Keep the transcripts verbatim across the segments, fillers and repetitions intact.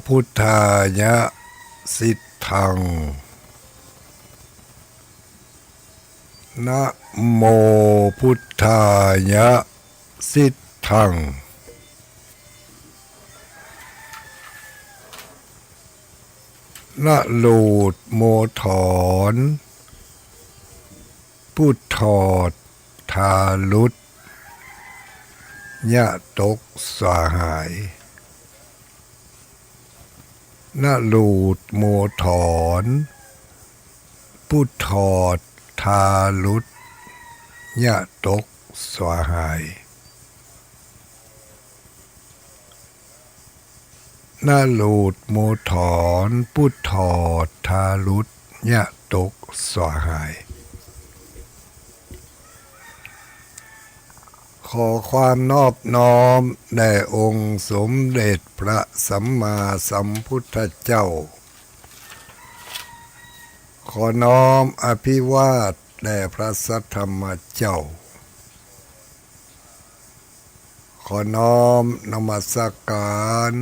พุทธายะ สิทธัง นะโมพุทธายะ สิทธัง นะหลูดโมถอน ปุถอดทารุต ยะตกสาหาย นะหลูดโมถอน ปุถอดทารุต ยะตกสาหาย นะหลูดโมถอน ปุถอดทารุต ยะตกสาหาย ขอความนอบน้อมแด่องค์สมเด็จพระสัมมาสัมพุทธเจ้า ขอน้อมอภิวาทแด่พระสัทธรรมเจ้า ขอน้อมนมัสการ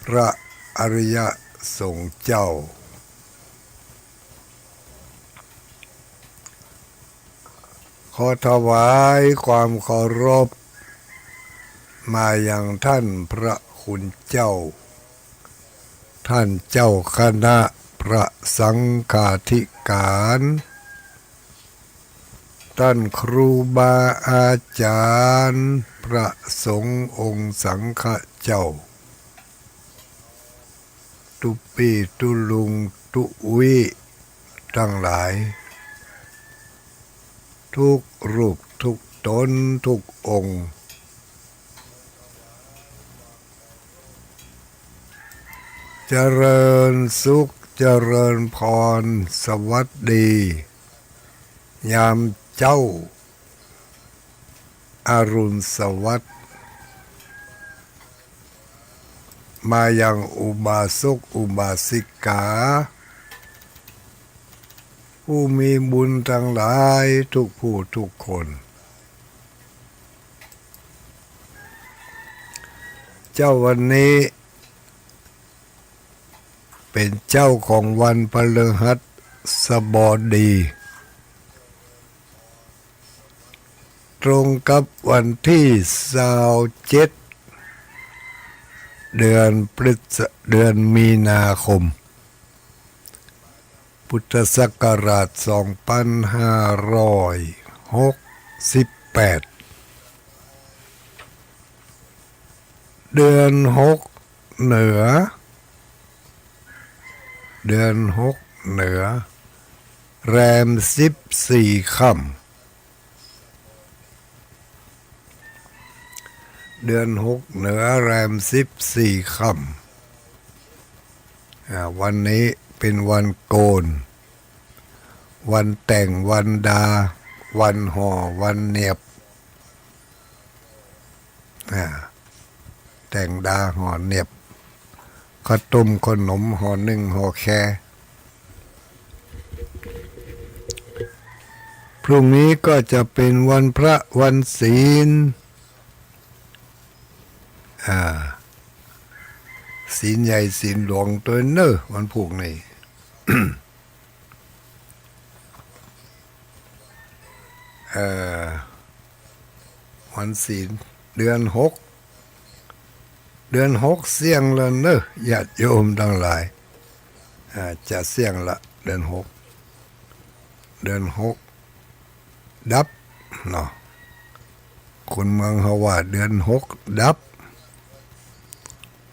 พระอริยสงฆ์เจ้า ขอถวายความเคารพมายังท่านพระคุณเจ้า ท่านเจ้าคณะพระสังฆาธิการ ต้านครูบาอาจ๋ารย์ พระสงฆ์องค์สังฆะเจ้า ตุ๊ปี้ตุ๊ลุงตุ๊อี้ตังหลาย ทุกรูปทุกต๋นทุกองค์ เจริญสุขเจริญพร สวัสดี ยามเจ๊า อรุณสวัสดิ์ มายังอุบาสกอุบาสิกา ผู้มีบุญตังหลายทุกผู้ทุกคน เจ๊าวันนี้ เป๋นเจ๊าของวันพฤหัสบดี ตรงกับวันตี้ซาวเจ็ด เดือนพฤษ- เดือนมีนาคม พุทธศักราชสองปันห้าร้อยหกสิบแปด เดือนหกเหนือ เดือนหกเหนือ แรมสิบสี่ค่ำ เดือนหกเหนือแรมสิบสี่ค่ำ อ่า วันนี้เป๋นวันโกน วันแต่งวันดา วันห่อวันเนียบ อ่า แต่งดาห่อเนียบ ข้าวต้มข้าวหนมห่อนึ่งห่อแค พรุ่งนี้ก็จะเป๋นวันพระวันศีล อ่า ศีลใหญ่ศีลหลวงตวยเน่อ วันพูกนี้ เอ่อ วันศีล เดือนหก เดือนหกเสี้ยงแล้วเน่อ ญาติโยมตังหลาย อ่า จะเสี้ยงละ เดือนหก เดือนหกดับเนาะ คนเมืองเฮาว่าเดือนหกดับ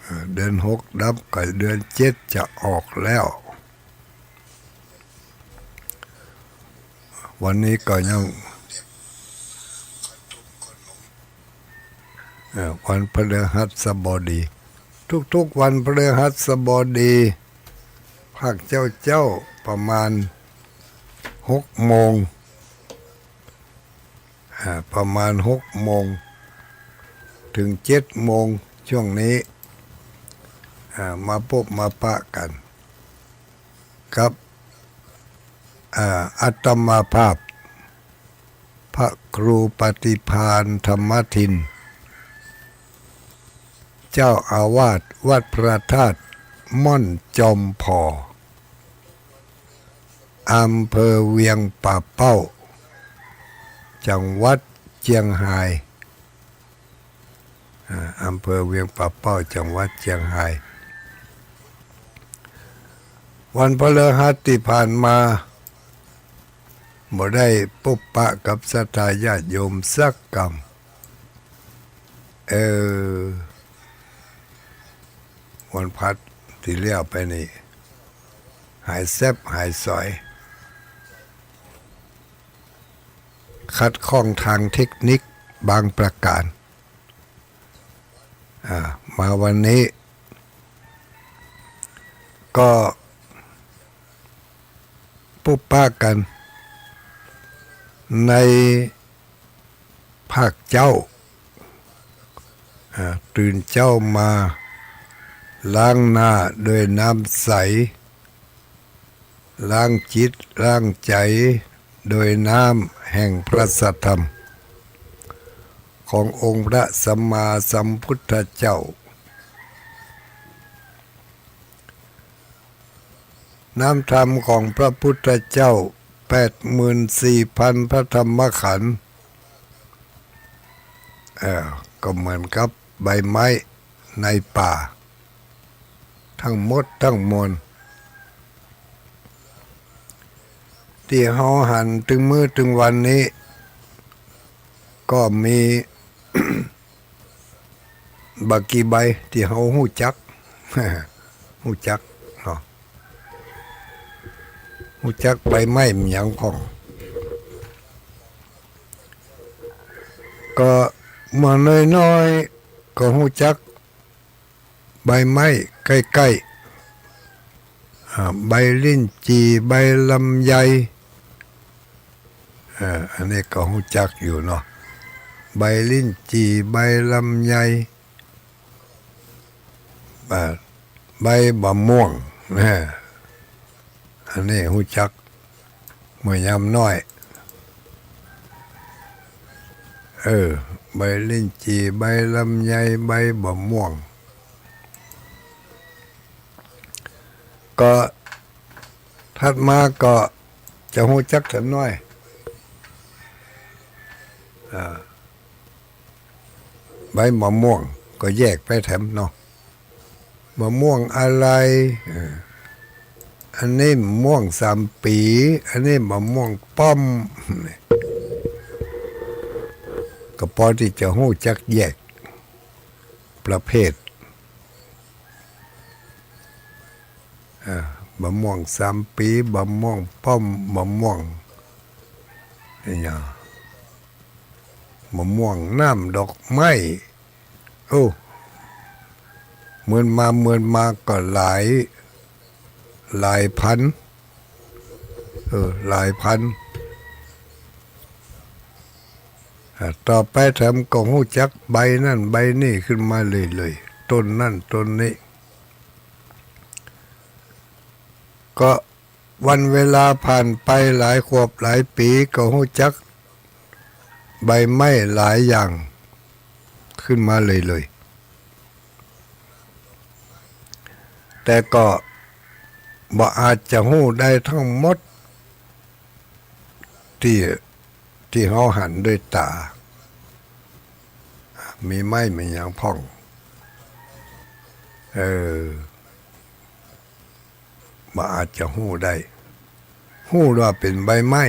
เอ่อ เดือนหกดับก็เดือนเจ็ดจะออกแล้ว วันนี้ก็ยัง เอ่อ วันพฤหัสบดี ทุกๆ วันพฤหัสบดี ภาคเจ๊าๆ ประมาณหกโมง อ่า ประมาณหกโมง เถิงเจ็ดโมง ช่วงนี้ อ่า มาปบมาปะกั๋น กับ อ่า อาตมาภาพ พระครูปฏิภาณธรรมทิน เจ เจ้าอาวาสวัดพระธาตุม่อนจอมผ่อ อำเภอเวียงป่าเป้า จังหวัดเจียงฮาย อ่า อำเภอเวียงป่าเป้า จังหวัดเจียงฮาย วันพฤหัสตี้ผ่านมา บ่ได้ปบปะกับศรัทธาญาติโยมสักกำ เออ วันพฤหัสตี้แล้วไปนี่ หายแซบหายสอย ขัดข้องตางเทคนิคบางประก๋าน อ่า มาวันนี้ ก็ปบปะกั๋น ในภาคเจ๊า อ่า ตื่นเจ๊ามา ล้างหน้าด้วยน้ำใส ล้างจิตล้างใจ๋โดยน้ำแห่งพระสัทธรรม ขององค์พระสัมมาสัมพุทธเจ้า น้ำธรรมของพระพุทธเจ้า แปดหมื่นสี่พันพระธรรมขันธ์ เอ่อ ก็เหมือนกับใบไม้ในป่า ตึงหมดตึงมวล ตี้เฮาหันตึงมื้อตึงวันนี้ ก็มี บ่กี่ใบตี้เฮาฮู้จัก ฮู้จักเนาะ ฮู้จักใบไม้มันหยังพ่อง ก็เมื่อน้อยๆ ก็ฮู้จักใบไม้ใก้ๆ อ่า ใบลิ้นจี่ ใบลำไย อ่า อันนี้ก็ฮู้จักอยู่เนาะ ใบลิ้นจี่ ใบลำไย อ่า ใบบ่าม่วงนะ อันนี้ฮู้จักเมื่อยามน้อย เออ ใบลิ้นจี่ ใบลำไย ใบบ่าม่วง ก็ถัดมาก็จะฮู้จักแถมน้อย อ่า ใบบ่าม่วงก็แยกไปแถมเนาะ บ่าม่วงอะไร เออ อันนี้บ่าม่วงสามปี๋ อันนี้บ่าม่วงป้อม ก็ปอตี้จะฮู้จักแยกประเภท อ่า บ่าม่วงสามปี๋ บ่าม่วงป้อม บ่าม่วง อะหยัง บ่าม่วงน้ำดอกไม้ โอ้ เหมือนมา เหมือนมาก็หลาย หลายพัน เออ หลายพัน อ่า ต่อไปแถมก็ฮู้จักใบนั่นใบนี่ขึ้นมาเรื่อยๆ ต้นนั่นต้นนี้ ก็วันเวลาผ่านไปหลายขวบหลายปี๋ ก็ฮู้จักใบไม้หลายอย่างขึ้นมาเรื่อยๆ แต่ก็บ่อาจจะฮู้ได้ตึงหมด ตี้ ตี้เฮาหันด้วยต๋า มีไม้มีหยังพ่อง เออ บ่อาจจะฮู้ได้ ฮู้ว่าเป๋นใบไม้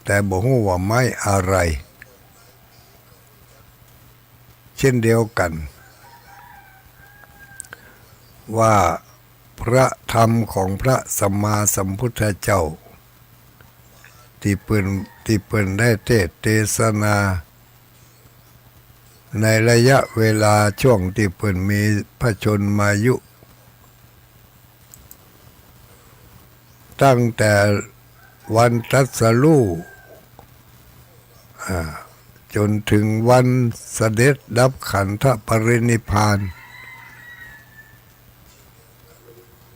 แต่บ่ฮู้ว่าไม้อะไร เจ้นเดียวกั๋น ว่าพระธรรมของพระสัมมาสัมพุทธเจ้า ตี้เปิ้น ตี้เปิ้นได้เตสน์เตสนา ในระยะเวลาช่วงตี้เปิ้นมีพระชนมายุ ตั้งแต่วันตรัสรู้ อ่า จ๋นเถิงวันเสด็จดับขันธปรินิพพาน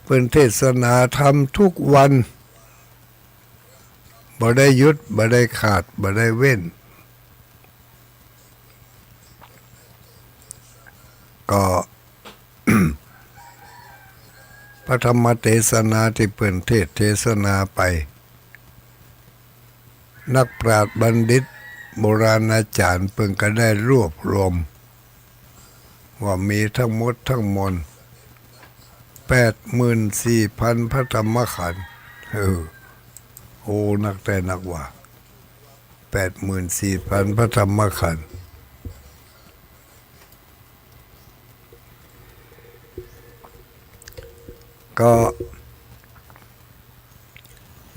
เปิ้นเตสนาธรรมกู้วัน บ่ได้หยุด บ่ได้ขาด บ่ได้เว้น ก็ พระธรรมเตสนาตี้เปิ้นเทศน์เตสนาไป นักปราชญ์บัณฑิต โบราณอาจ๋ารย์เปิ้นก็ได้รวบรวม ว่ามีตึงหมดตึงมวล แปดหมื่นสี่พัน พระธรรมขันธ์ เออ โอ้ นักแต๊นักว่า แปดหมื่นสี่พัน พระธรรมขันธ์ ก็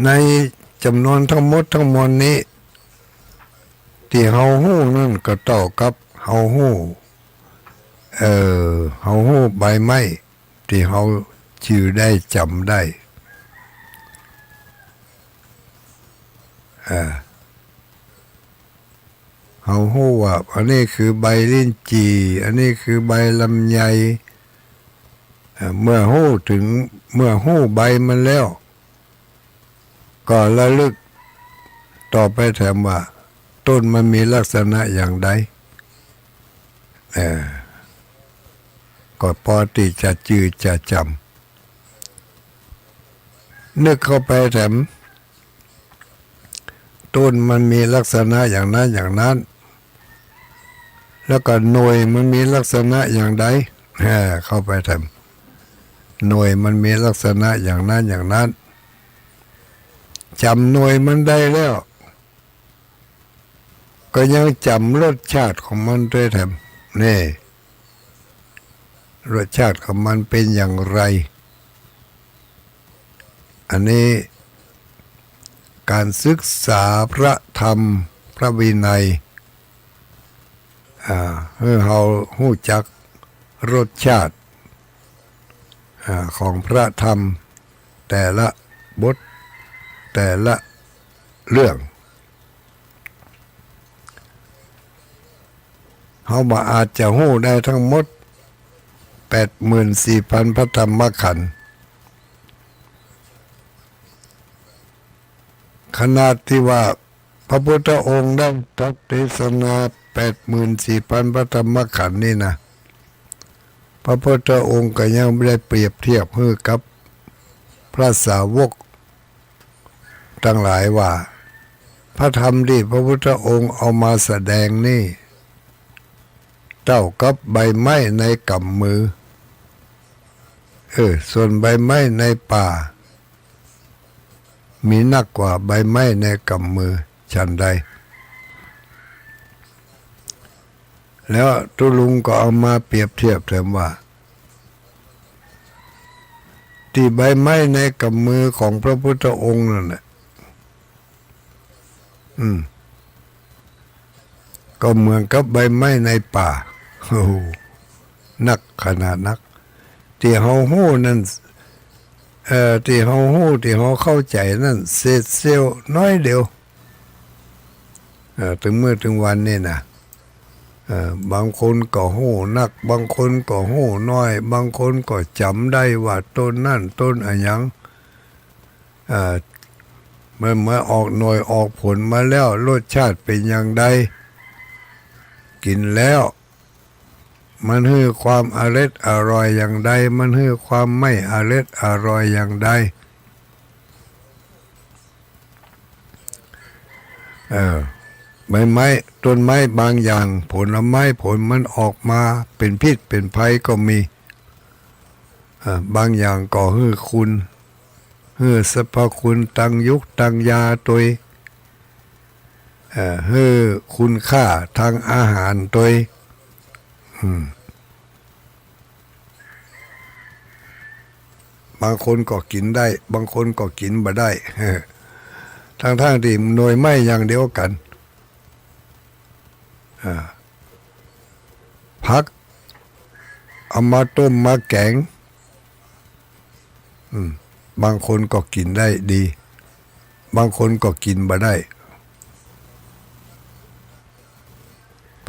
ในจ๋ำนวนตึงหมดตึงมวลนี้ ตี้เฮาฮู้นั้นก็เต้ากับเฮาฮู้ เอ่อ เฮาฮู้ใบไม้ ตี้เฮาจื้อได้จ๋ำได้ อ่า เฮาฮู้ว่า อันนี้คือใบลิ้นจี่ อันนี้คือใบลำไย เอ่อ เมื่อฮู้ตึง เมื่อฮู้ใบมันแล้ว ก็ระลึกต่อไปแถมว่า ต้นมันมีลักษณะอย่างใด เออ ก็ปอตี้จะจื้อจะจ๋ำ นึกเข้าไปแถม ต้นมันมีลักษณะอย่างนั้นอย่างนั้น แล้วก็หน่วยมันมีลักษณะอย่างใด เออ เข้าไปแถม หน่วยมันมีลักษณะอย่างนั้นอย่างนั้น จ๋ำหน่วยมันได้แล้ว ก็ยังจ๋ำรสชาติของมันตวยแถม นี่ รสชาติของมันเป๋นอย่างไร อันนี้ก๋านศึกษาพระธรรมพระวินัย อ่า หื้อเฮาฮู้จักรสชาติ อ่า ของพระธรรมแต่ละบท แต่ละเรื่อง เฮาบ่อาจจะฮู้ได้ตึงหมด แปดหมื่นสี่พัน พระธรรมขันธ์ ขนาดตี้ว่าพระพุทธองค์ได้ตรัสเตสนา แปดหมื่นสี่พัน พระธรรมขันธ์นี่นะ พระพุทธองค์ก็ยังได้เปรียบเทียบหื้อกับพระสาวกตังหลายว่า พระธรรมตี้พระพุทธองค์เอามาแสดงนี่ เต้ากับใบไม้ในก๋ำมือ เออ ส่วนใบไม้ในป่า มีนักกว่าใบไม้ในก๋ำมือฉันใด แล้วตุ๊ลุงก็เอามาเปรียบเทียบแถมว่า ตี้ใบไม้ในก๋ำมือของพระพุทธองค์นั่นแหละ อืม ก็เหมือนกับใบไม้ในป่า โอ้โห นักขนาดนัก ตี้เฮาฮู้นั่น เอ่อ ตี้เฮาฮู้ ตี้เฮาเข้าใจ๋นั่น เศษเสี้ยวน้อยเดียว เอ่อ ตึงมื้อตึงวันนี่นะ เอ่อ บางคนก็ฮู้นัก บางคนก็ฮู้น้อย บางคนก็จ๋ำได้ว่าต้นนั้นต้นอะหยัง เอ่อ มันเมื่อออกหน่วยออกผลมาแล้ว รสชาติเป๋นอย่างใด กิ๋นแล้ว มันหื้อความอร็ดอร่อยอย่างใด มันหื้อความไม่อร็ดอร่อยอย่างใด เออ ใบไม้ ต้นไม้บางอย่าง ผลไม้ผลมันออกมาเป๋นพิษเป๋นภัยก็มี เอ่อ บางอย่างก็หื้อคุณ หื้อสรรพคุณตางยุกตางยาตวย เอ่อ หื้อคุณค่าตางอาหารตวย อืม บางคนก็กิ๋นได้ บางคนก็กิ๋นบ่ได้ เออ ตังๆ ตี้หน่วยไม้อย่างเดียวกั๋น อ่า ผัก เอามาต้มมาแก๋ง อืม บางคนก็กิ๋นได้ดี บางคนก็กิ๋นบ่ได้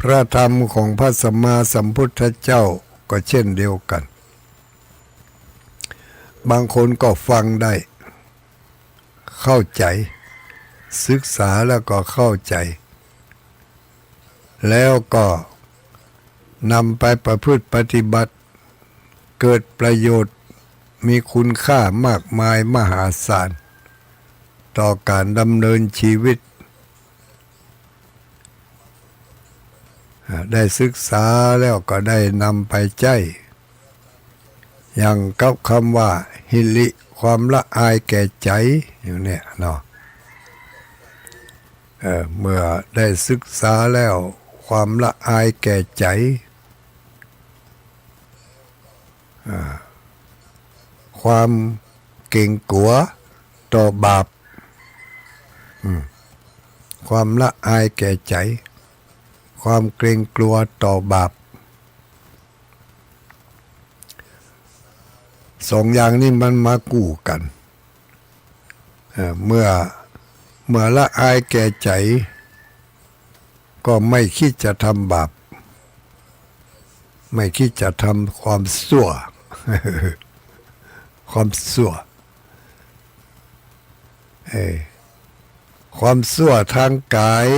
พระธรรมของพระสัมมาสัมพุทธเจ้าก็เช่นเดียวกั๋น บางคนก็ฟังได้ เข้าใจ๋ ศึกษาแล้วก็เข้าใจ๋ แล้วก็ นำไปประพฤติปฏิบัติ เกิดประโยชน์ มีคุณค่ามากมายมหาศาล ต่อก๋านดำเนินชีวิต อ่า ได้ศึกษาแล้วก็ได้นำไปใจ๊ อย่างกับกำว่า หิริ ความละอายแก่ใจ๋ อย่างเนี้ยเนาะ เออ เมื่อได้ศึกษาแล้ว ความละอายแก่ใจ๋ อ่า ความเก๋งกั๋วต่อบาป อืม ความละอายแก่ใจ๋ ความเกรงกลัวต่อบาป สองอย่างนี้มันมาคู่กั๋น เอ่อ เมื่อ เมื่อละอายแก่ใจ๋ ก็ไม่คิดจะทำบาป ไม่คิดจะทำความซั่ว ความซั่ว เอ่อ ความซั่วตางก๋าย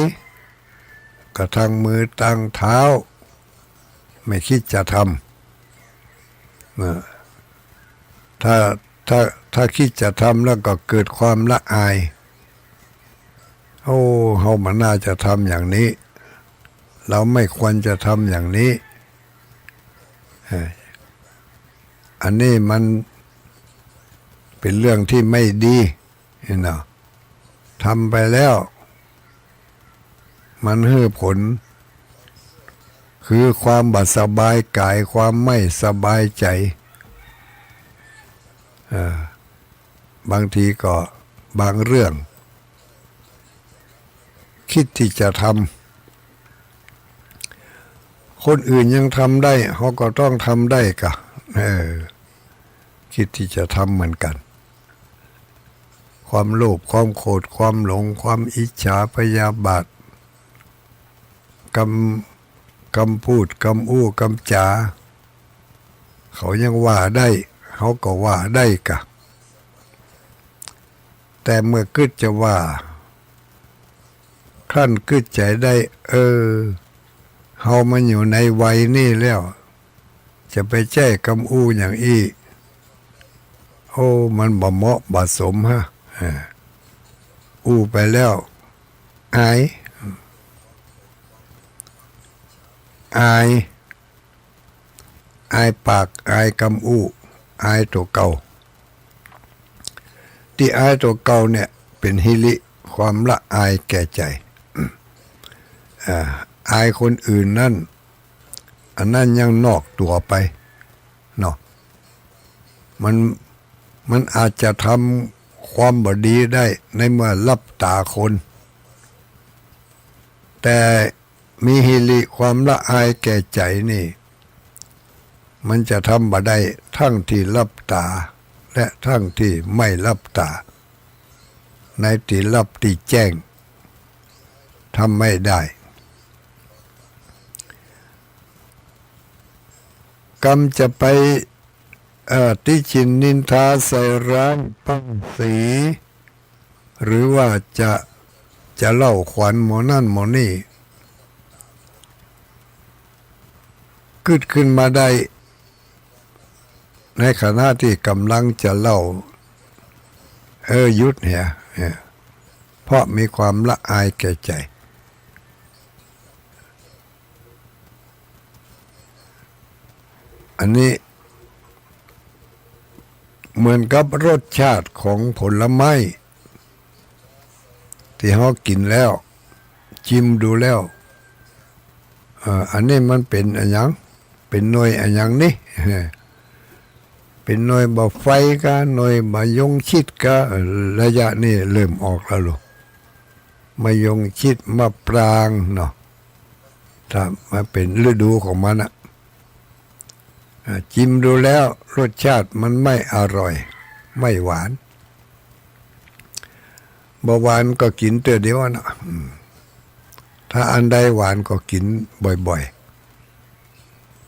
ก็ตางมือตางเท้า ไม่คิดจะทำ นะ ถ้า ถ้า ถ้าคิดจะทำแล้วก็เกิดความละอาย โอ้ เฮาบ่น่าจะทำอย่างนี้ เราไม่ควรจะทำอย่างนี้ เอ่อ อันนี้มันเป๋นเรื่องตี้ไม่ดี นี่เนาะ ทำไปแล้ว มันหื้อผล คือความบ่สบายก๋าย ความไม่สบายใจ๋ เอ่อ บางทีก็บางเรื่อง คิดตี้จะทำ คนอื่นยังทำได้ เฮาก็ต้องทำได้ก่ะ เออ คิดตี้จะทำเหมือนกั๋น ความโลภ ความโกรธ ความหลง ความอิจฉาพยาบาท กำ กำพูด กำอู้ กำจ๋า เขายังว่าได้ เฮาก็ว่าได้ก่ะ แต่เมื่อกึ๊ดจะว่า ครั้นกึ๊ดใจ๋ได้ เออ เฮามาอยู่ในวัยนี้แล้ว จะไปใจ๊กำอู้อย่างอี้ โอ้ มันบ่เหมาะบ่สมฮะ เออ อู้ไปแล้ว อาย อาย อายปาก อายกำอู้ อายตั๋วเก่า ตี้อายตั๋วเก่าเนี่ย เป๋นหิริ ความละอายแก่ใจ๋ อ่า อายคนอื่นนั่น อันนั้นยังนอกตั๋วไป เนาะ มัน มันอาจจะทำความบ่ดีได้ในเมื่อลับต๋าคน แต่มีหิริความละอายแก่ใจ๋นี่ มันจะทำบ่ได้ทั้งตี้ลับต๋า และทั้งตี้ไม่ลับต๋า ในตี้ลับตี้แจ้ง ทำไม่ได้ กำจะไป เอ่อ ติฉิ่นนินทาใส่ร้ายป้ายสี หรือว่าจะ จะเล่าขวัญหมอนั่นหมอนี่ กึ๊ดขึ้นมาได้ ในขณะตี้ก่ำลังจะเล่า เออ หยุดเหีย เนี่ย เพราะมีความละอายแก่ใจ๋ อันนี้เหมือนกับรสชาติของผลไม้ ตี้เฮากิ๋นแล้ว จิมดูแล้ว เอ่อ อันนี้มันเป๋นอะหยัง เป๋นหน่วยอะหยังนี่ เป๋นหน่วยบ่าไฟกา หน่วยบ่ายงชิดกา เอ่อ ระยะนี้เริ่มออกแล้วลูก มะยงชิด มะปรางเนาะ ถ้ามันเป๋นฤดูของมันอะ อ่า จิมดูแล้วรสชาติมันไม่อร่อย ไม่หวาน บ่หวานก็กิ๋นเตื้อเดียวอะเนาะ อืม ถ้าอันใดหวานก็กิ๋นบ่อย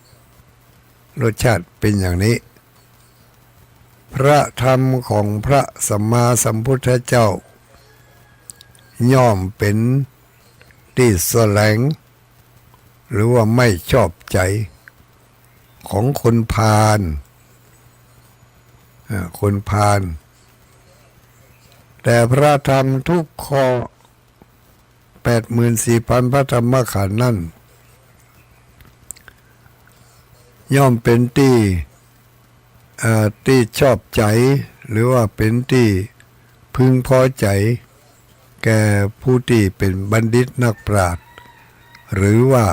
ๆ รสชาติเป๋นอย่างนี้ พระธรรมของพระสัมมาสัมพุทธเจ้า ย่อมเป๋นตี้แสลง หรือว่าไม่ชอบใจ๋ของคนพาล อ่า คนพาล แต่พระธรรมทุกข้อ แปดหมื่นสี่พันพระธรรมขันธ์นั้น ย่อมเป๋นตี้ เอ่อ ตี้ชอบใจ๋ หรือว่าเป๋นตี้พึงพอใจ๋ แก่ผู้ตี้เป๋นบัณฑิตนักปราชญ์ หรือว่า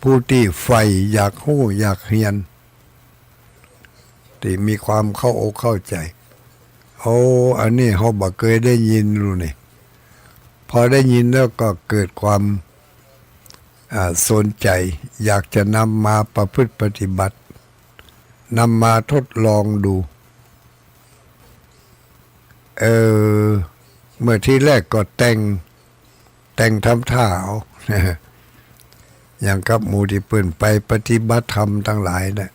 ผู้ตี้ใฝ่อยากฮู้อยากเฮียน ตี้มีความเข้าอกเข้าใจ๋ โอ้ อันนี้เฮาบ่เกยได้ยินลูนี่ พอได้ยินแล้วก็เกิดความ อ่า สนใจ๋ อยากจะนำมาประพฤติปฏิบัติ นำมาทดลองดู เออ เมื่อทีแรกก็แต่ง แต่งทำท่าเอา อย่างกับหมู่ตี้เปิ้นไปปฏิบัติธรรมตังหลายน่ะ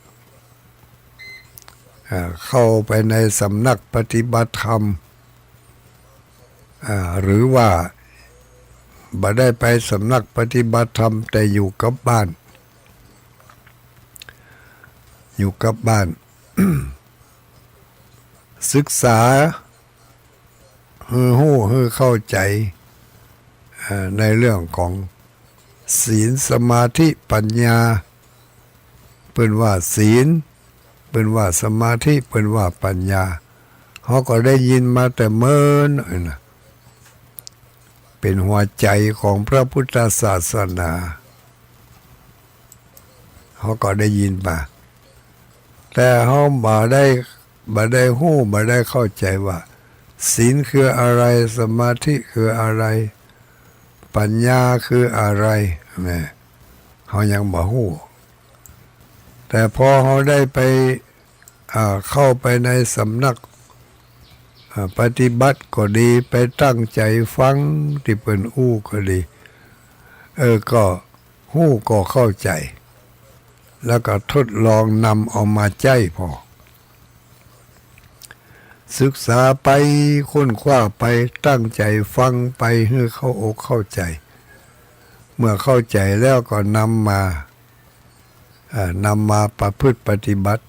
อ่า เข้าไปในสำนักปฏิบัติธรรม อ่า หรือว่าบ่ได้ไปสำนักปฏิบัติธรรม แต่อยู่กับบ้าน อยู่กับบ้าน ศึกษา หื้อฮู้ หื้อเข้าใจ๋ เอ่อ ในเรื่องของศีล สมาธิ ปัญญา เปิ้นว่าศีล เปิ้นว่าสมาธิ เปิ้นว่าปัญญา เฮาก็ได้ยินมาแต่เมินน่ะ เป๋นหัวใจ๋ของพระพุทธศาสนา เฮาก็ได้ยินมา แต่เฮาบ่ได้ บ่ได้ฮู้ บ่ได้เข้าใจ๋ว่า ศีลคืออะไร สมาธิคืออะไร ปัญญาคืออะไร แหม เฮายังบ่ฮู้ แต่พอเฮาได้ไป อ่า เข้าไปในสำนัก อ่า ปฏิบัติก็ดี ไปตั้งใจ๋ฟังตี้เปิ้นอู้ก็ดี เออ ก็ฮู้ ก็เข้าใจ๋ แล้วก็ทดลองนำเอามาใจ๊ผ่อ ศึกษาไป ค้นคว้าไป ตั้งใจ๋ฟังไป หื้อเข้าอกเข้าใจ๋ เมื่อเข้าใจ๋แล้วก็นำมา เอ่อ นำมาประพฤติปฏิบัติ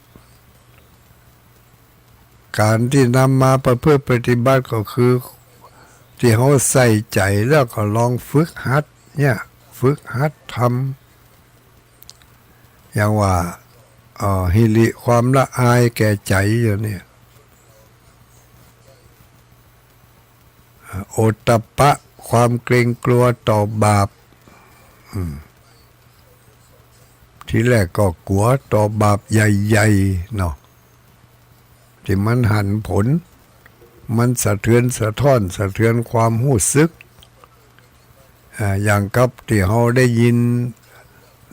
ก๋านตี้นำมาประพฤติปฏิบัติก็คือ ตี้เฮาใส่ใจ๋แล้วก็ลองฝึกหัดเนี่ย ฝึกหัดทำ อย่างว่า เอ่อ หิริความละอายแก่ใจ๋อยู่เนี่ย โอตตัปปะ ความเกรงกลัวต่อบาป อืม ทีแรกก็กั๋วต่อบาปใหญ่ๆ เนาะ ตี้มันหันผล มันสะเทือนสะท้อน สะเทือนความฮู้สึก อ่า อย่างกับตี้เฮาได้ยิน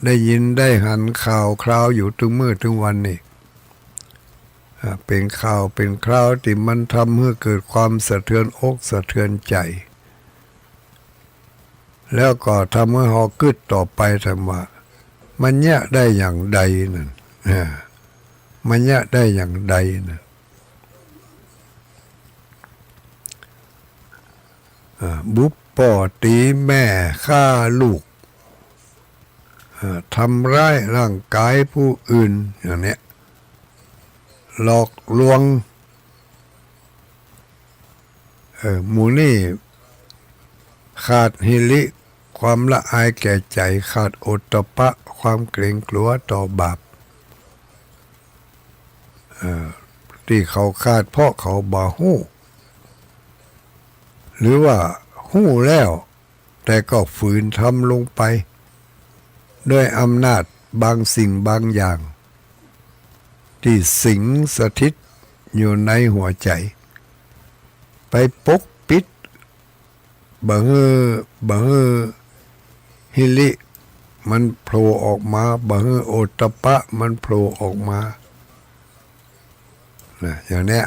ได้ยินได้หันข่าวคราวอยู่ตึงมื้อตึงวันนี่ อ่า เป๋นข่าวเป๋นคราวตี้มันทำหื้อเกิดความสะเทือนอกสะเทือนใจ๋ แล้วก็ทำหื้อเฮากึ๊ดต่อไป ถามว่า มันเยียะได้อย่างใดนั่น อ่า มันเยียะได้อย่างใดนั่น อ่า บุปผาตีแม่ฆ่าลูก อ่า ทำร้ายร่างกายผู้อื่น อย่างเนี้ย หลอกลวง เออ หมู่นี่ขาดหิริ ความละอายแก่ใจ๋ ขาดโอตตัปปะ ความเกรงกลัวต่อบาป เอ่อ ตี้เขาขาดเพราะเขาบ่ฮู้ หรือว่าฮู้แล้ว แต่ก็ฝืนทำลงไป ด้วยอำนาจบางสิ่งบางอย่าง ตี้สิงสถิตอยู่ในหัวใจ๋ ไปปกปิด บ่หื้อ บ่หื้อหิริมันโผล่ออกมา บ่หื้อโอตตัปปะมันโผล่ออกมา นะ อย่างเนี้ย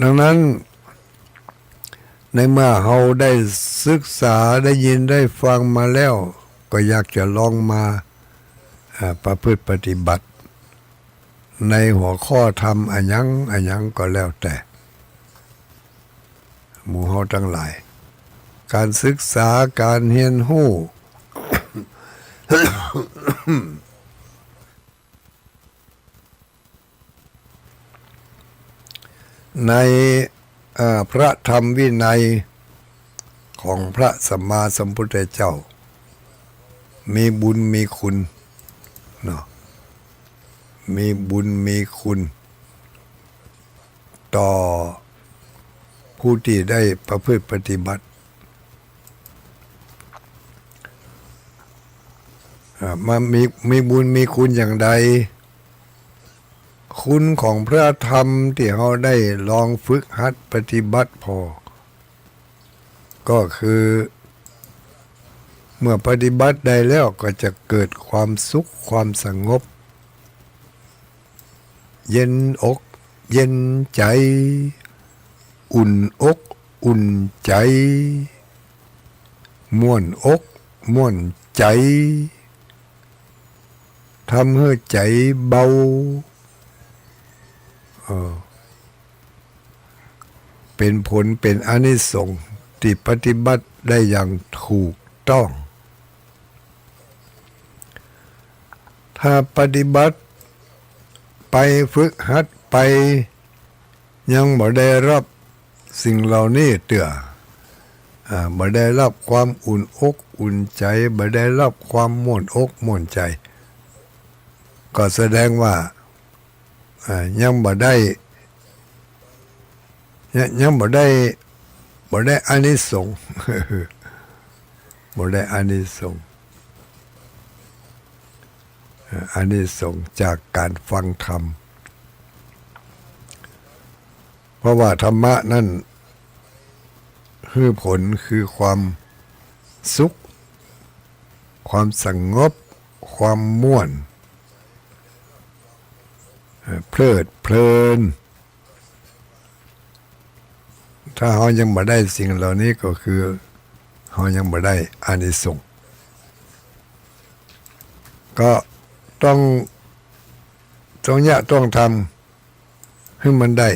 ดังนั้น ในเมื่อเฮาได้ศึกษา ได้ยินได้ฟังมาแล้ว ก็อยากจะลองมา อ่า ประพฤติปฏิบัติ ในหัวข้อธรรมอะหยังอะหยังก็แล้วแต่ หมู่เฮาตังหลาย ก๋านศึกษา ก๋านเฮียนฮู้ ใน เอ่อ พระธรรมวินัยของพระสัมมาสัมพุทธเจ้า มีบุญมีคุณเนาะ มีบุญมีคุณ ต่อผู้ตี้ได้ประพฤติปฏิบัติ อ่า มามี มีบุญมีคุณอย่างใด คุณของพระธรรมตี้เฮาได้ลองฝึกหัดปฏิบัติผ่อ ก็คือ เมื่อปฏิบัติได้แล้วก็จะเกิดความสุขความสงบ เย็นอกเย็นใจ๋ อุ่นอกอุ่นใจ๋ ม่วนอกม่วนใจ๋ ทำหื้อใจ๋เบา เออ เป๋นผลเป๋นอานิสงส์ตี้ปฏิบัติได้อย่างถูกต้อง ถ้าปฏิบัติไปฝึกหัดไป ยังบ่ได้ฮับสิ่งเหล่านี้เตื้อ อ่า บ่ได้ฮับความอุ่นอกอุ่นใจ๋ บ่ได้ฮับความม่วนอกม่วนใจ๋ ก็แสดงว่า อ่า ยังบ่ได้ ยัง ยังบ่ได้ บ่ได้อานิสงส์ บ่ได้อานิสงส์ อ่า อานิสงส์จากก๋านฟังธรรม เพราะว่าธรรมะนั้นหื้อผลคือความสุข ความสงบ ความม่วน เอ่อ เพลิดเพลิน ถ้าเฮายังบ่ได้สิ่งเหล่านี้ก็คือเฮายังบ่ได้อานิสงส์ ก็ต้อง ต้องเยียะต้องทำหื้อมันได้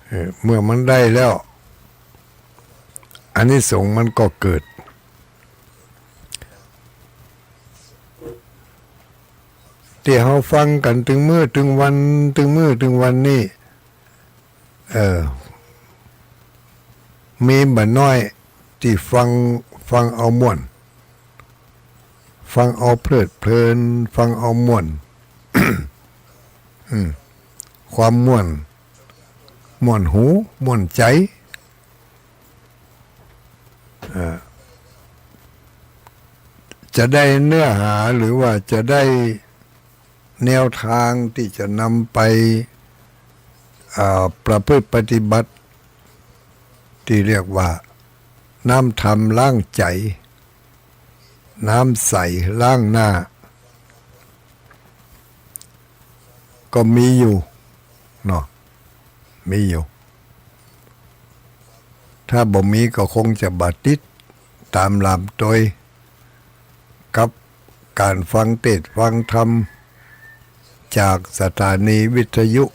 เออ เมื่อมันได้แล้ว อานิสงส์มันก็เกิด ตี้เฮาฟังกั๋นตึงมื้อตึงวัน ตึงมื้อตึงวันนี้ เออ มีบ่น้อยตี้ฟัง ฟังเอาม่วน ฟังเอาเพลิดเพลิน ฟังเอาม่วน อืม ความม่วน ม่วนหู ม่วนใจ๋ เอ่อ จะได้เนื้อหาหรือว่าจะได้แนวตางตี้จะนำไป เอ่อ ประพฤติปฏิบัติ ตี้เรียกว่า น้ำธรรมล้างใจ๋ น้ำใสล้างหน้า ก็มีอยู่เนาะ มีอยู่ ถ้าบ่มีก็คงจะบ่ติดต๋ามลามตวยกับก๋านฟังเตสน์ฟังธรรมจากสถานีวิทยุ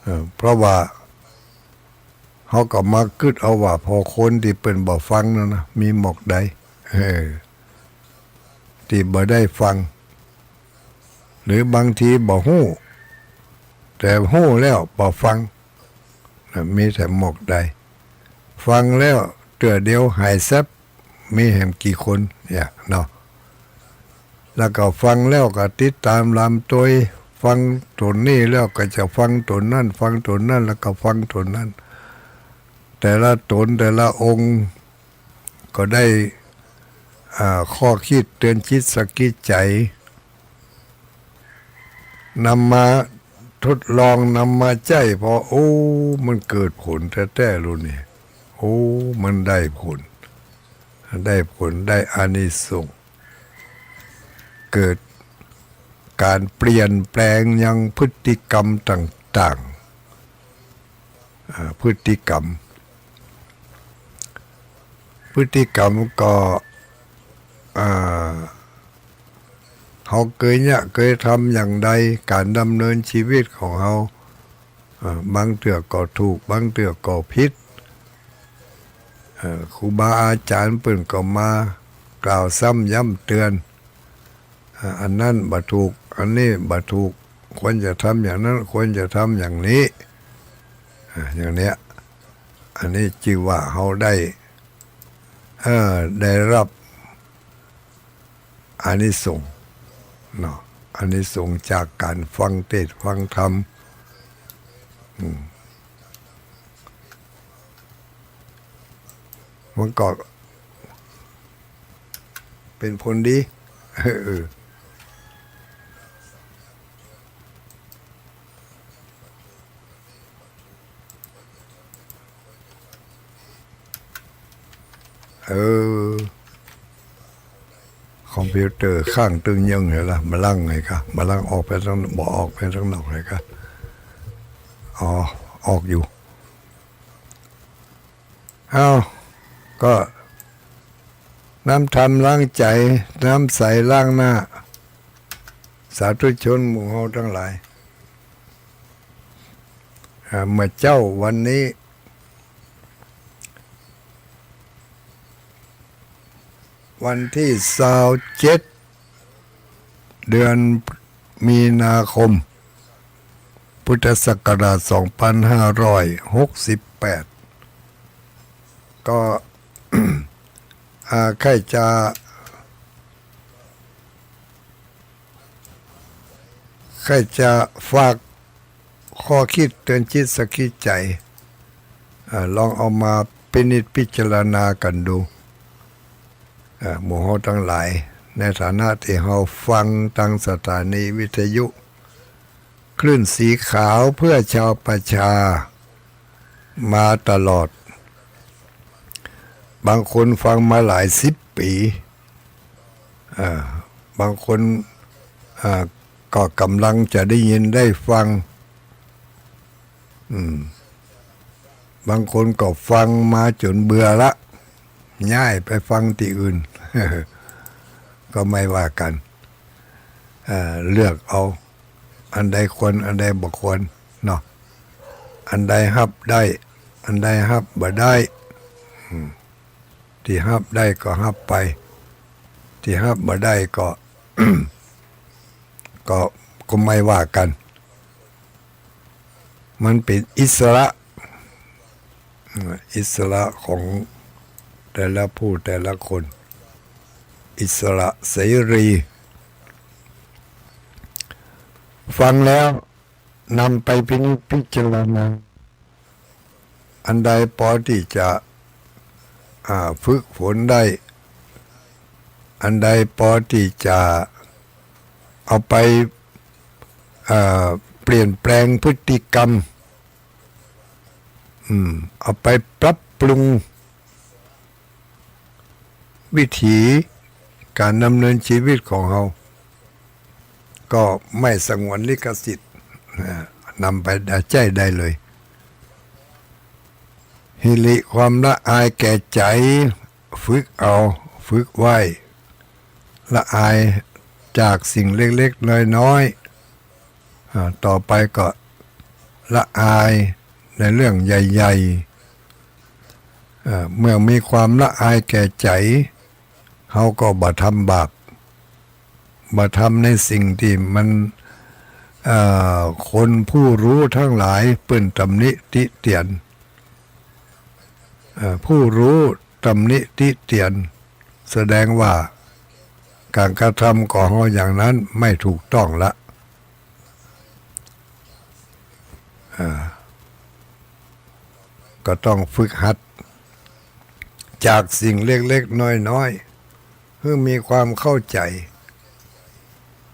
เออ เพราะว่า เฮาก็มากึ๊ดเอาว่า ผ่อคนตี้เปิ้นบ่ฟังนั่นนะ มีหมอกใด เออ ตี้บ่ได้ฟัง หรือบางทีบ่ฮู้ แต่ฮู้แล้วบ่ฟัง นะ มีแถมหมอกใด ฟังแล้วเตื้อเดียวหายแซ็บ มีแหมกี่คนเนี่ยเนาะ แล้วก็ฟังแล้วก็ติดต๋ามลามตวย ฟังต๋นนี้แล้วก็จะฟังต๋นนั้น ฟังต๋นนั้น แล้วก็ฟังต๋นนั้น แต่ละต๋นแต่ละองค์ก็ได้ อ่า ข้อคิดเตือนจิตสะกิดใจ๋ นำมาทดลอง นำมาใจ๊ผ่อ โอ้ มันเกิดผลแต๊ๆ ลูกนี่ โอ้ มันได้ผล ได้ผล ได้อานิสงส์ เกิดก๋านเปลี่ยนแปลงยังพฤติกรรมต่างๆ อ่า พฤติกรรม พฤติกรรมก็ อ่า เฮาเกยเยียะเกยทำอย่างใด ก๋านดำเนินชีวิตของเฮา อ่า บางเตื้อก็ถูก บางเตื้อก็ผิด เอ่อ ครูบาอาจ๋ารย์เปิ้นก็มากล่าวซ้ำย้ำเตือน อ่า อันนั้นบ่ถูก อันนี้บ่ถูก ควรจะทำอย่างนั้น ควรจะทำอย่างนี้ อ่า อย่างเนี้ย อันนี้จื้อว่าเฮาได้ เอ่อ ได้รับอานิสงส์เนาะ อานิสงส์จากการฟังเทศน์ฟังธรรม อืม มันก็เป๋นผลดี เออ เออ คอมพิวเตอร์ข้างตึงยังไงล่ะ บ่ลังไงกะ บ่ลังออกไปตาง บ่ออกไปตางนอกไงกะ อ๋อ ออกอยู่ เอ้า ก็น้ำธรรมล้างใจ๋ น้ำใสล้างหน้า สาธุชนหมู่เฮาตังหลาย อ่า เมื่อเจ๊าวันนี้ วันตี้ซาวเจ็ด เดือนมีนาคม พุทธศักราช สองปันห้าร้อยหกสิบแปด ก็ อ่า ใค่จะ ใค่จะฝาก ข้อคิดเตื๋อนจิตสะกิดใจ๋ อ่า ลองเอามาพินิจพิจารณากั๋นดู อ่า หมู่เฮาตังหลาย ในฐานะตี้เฮาฟังตางสถานีวิทยุ คลื่นสีขาวเพื่อชาวประชา มาตลอด บางคนฟังมาหลายสิบปี๋ อ่า บางคน อ่า ก็ก่ำลังจะได้ยินได้ฟัง อืม บางคนก็ฟังมาจ๋นเบื่อละ ย้ายไปฟังตี้อื่น ก็ไม่ว่ากั๋น อ่า เลือกเอา อันใดควร อันใดบ่ควร เนาะ อันใดฮับได้ อันใดฮับบ่ได้ อืม ตี้ฮับได้ก็ฮับไป ตี้ฮับบ่ได้ก็ ก็ ก็ไม่ว่ากั๋น มันเป๋นอิสระ อิสระของแต่ละผู้แต่ละคน อิสระเสรี ฟังแล้วนำไปพินิจพิจารณา อันใดปอตี้จะ อ่า ฝึกฝนได้ อันใดปอตี้จะเอาไป อ่า เปลี่ยนแปลงพฤติกรรม อืม เอาไปปรับปรุง วิถีก๋านดำเนินจีวิตของเฮา ก็ไม่สงวนลิขสิทธิ์ อ่า นำไปใจ๊ได้เลย หิริความละอายแก่ใจ๋ ฝึกเอา ฝึกไว้ ละอายจากสิ่งเล็กๆ น้อยๆ อ่า ต่อไปก็ละอายในเรื่องใหญ่ๆ อ่า เมื่อมีความละอายแก่ใจ๋ เฮาก็บ่ทำบาป บ่ทำในสิ่งตี้มัน เอ่อ คนผู้ฮู้ตังหลายเปิ้นตำหนิติเตียน เอ่อ ผู้ฮู้ตำหนิติเตียน แสดงว่าก๋านกระทำของเฮาอย่างนั้นไม่ถูกต้องละ อ่า ก็ต้องฝึกหัด จากสิ่งเล็กๆ น้อยๆ หื้อมีความเข้าใจ๋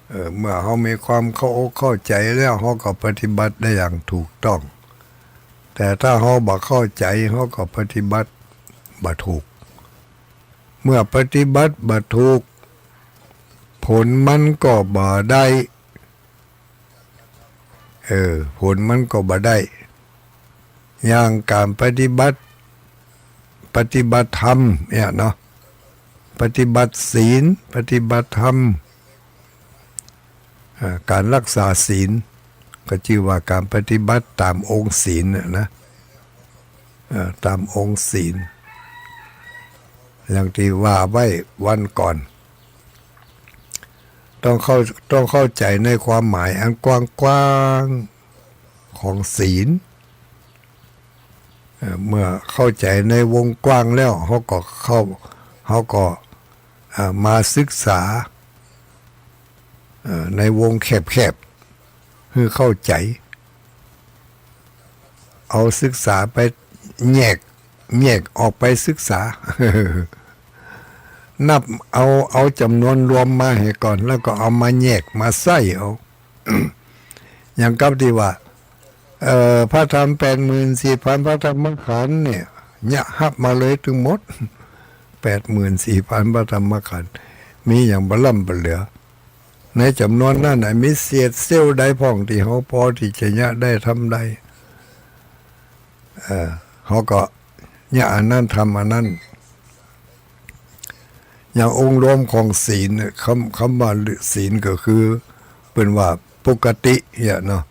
เออ เมื่อเฮามีความเข้าอกเข้าใจ๋แล้ว เฮาก็ปฏิบัติได้อย่างถูกต้อง แต่ถ้าเฮาบ่เข้าใจ๋ เฮาก็ปฏิบัติบ่ถูก เมื่อปฏิบัติบ่ถูก ผลมันก็บ่ได้ เออ ผลมันก็บ่ได้ อย่างก๋านปฏิบัติ ปฏิบัติธรรมเนี่ยเนาะ ปฏิบัติศีล ปฏิบัติธรรม อ่า ก๋านรักษาศีล ก็จื้อว่าก๋านปฏิบัติต๋ามองค์ศีลน่ะนะ อ่า ต๋ามองค์ศีล อย่างตี้ว่าไว้วันก่อน ต้องเข้า ต้องเข้าใจ๋ในความหมายอันกว้างๆ ของศีล เอ่อ เมื่อเข้าใจ๋ในวงกว้างแล้ว เฮาก็เข้า เฮาก็ เอ่อ มาศึกษา เอ่อ ในวงแคบๆ หื้อเข้าใจ๋ เอาศึกษาไปแยก แยกออกไปศึกษา นับเอา เอาจ๋ำนวนรวมมาหื้อก่อน แล้วก็เอามาแยกมาใส้เอา อย่างกับตี้ว่า เอ่อ พระธรรมแปดหมื่นสี่พันพระธรรมขันธ์เนี่ย เยียะฮับมาเลยตึงหมด แปดหมื่นสี่พันพระธรรมขันธ์ มีอย่างบ่ล่ำบ่เหลือ ในจ๋ำนวนนั้นน่ะ มีเศษเสี้ยวใดพ่องตี้เฮาปอตี้จะเยียะได้ทำได้ เอ่อ เฮาก็เยียะอันนั้นทำอันนั้น อย่างองค์รวมของศีลเนี่ย กำ กำว่าศีลก็คือ เปิ้นว่าปกติเนี่ยเนาะ